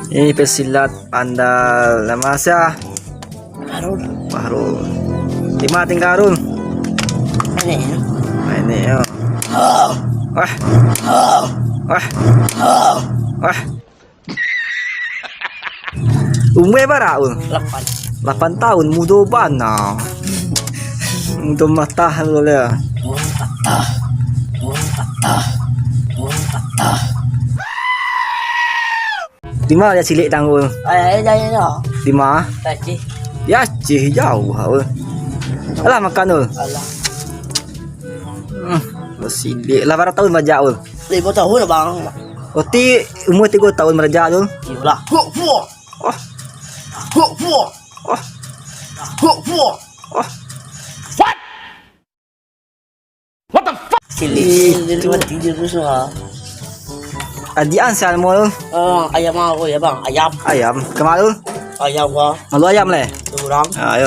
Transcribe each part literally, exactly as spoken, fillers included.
Ni pesilat andal, nama sia? Fahrul. Fahrul. Di ma tingga, Rul? Main ni, yo. Main ni, yo. Wah. Wah. Wah. Umua bara, Ul? Lapan. Lapan tahun, mudo bana. Mudo matah tu lah. Mudo matah. Mudo matah. Mudo matah. Di ma Aceh cilik tang, Ul? Ai, ai, ai, ai. Di ma? Aceh. Di Aceh, jauah, Ul. Alah makan, Ul. Alah. Hmm, basilik. Lah bara tahun baraja, Ul? Limo tahun, Bang. Berarti umua tigo tahun baraja tu? Iyolah. Huk, puak. Oh. Huk, puak. Oh. Huk, puak. Oh. What? What the fuck? Cilik, cilik mati je tu semua. Adian sia namo tu? Ah, ayam aku ya, Bang. Ayam. Ayam. Kama tu? Ayam gua. Malu ayam leh? Urang. Ah, ayo.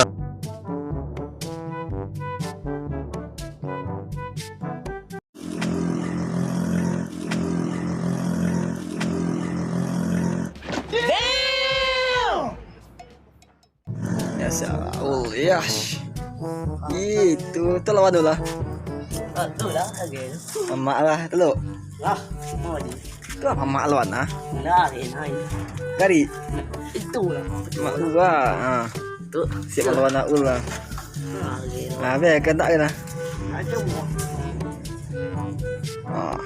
Ya, salah. Oh, yes. Itu, tu lawan tu lah. Ah, tu lah, lagi. Mamak lah, tu lo. Lah, mau di. Tu lah mamak lawan ah. Lah, enak. Gari. Itu lah. Mak gua. Ha. Tu. Siap lawan Aul lah. Ah, oke. Nah, be, kena tak kena? Ada buah. Ah.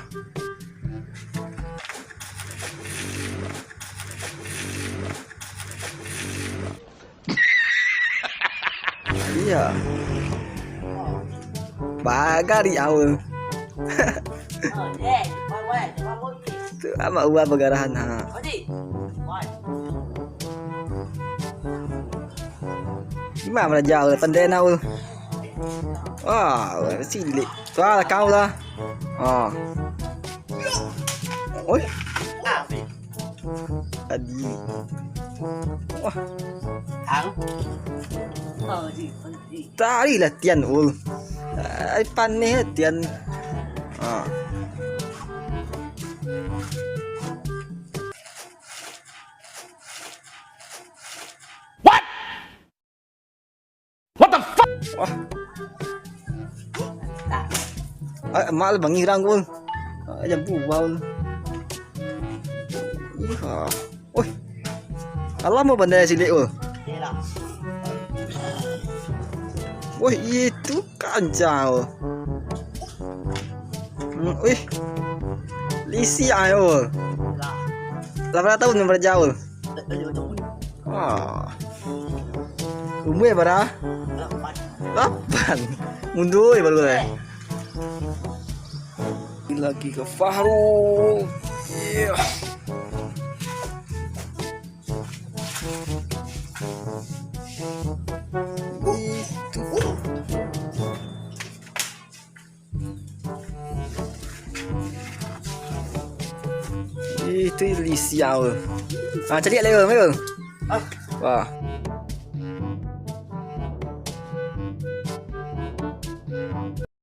Iya. Bagari Aul. Tu amak uwa bagarahan ha. Di ma baraja Aul? Pandai na Aul. Wah, silik. Tu lah kau lah. Oh. Oi. Tadi. Wah. Ang. Oh, di, di. Tadi latihan, Ul. Ai, paneh latihan. Ha. What? What the fuck? Wah. Ai, mak lah bangirang, Ul. Ai, jampu, Ul. Ih, ah. Oi. Alah, mau pandai silik, Ul. Woi, itu kancang, Ul. Hmm, wih. Lisi ayo, Ul. Lapan tahun baraja, Ul. Ah. Umur bara? Lapan. Mundur baru, eh. Lagi ka Fahrul. Yeah. Itu. Itu lisiau. Ah, cari lagi, Ul. Ah. Wah.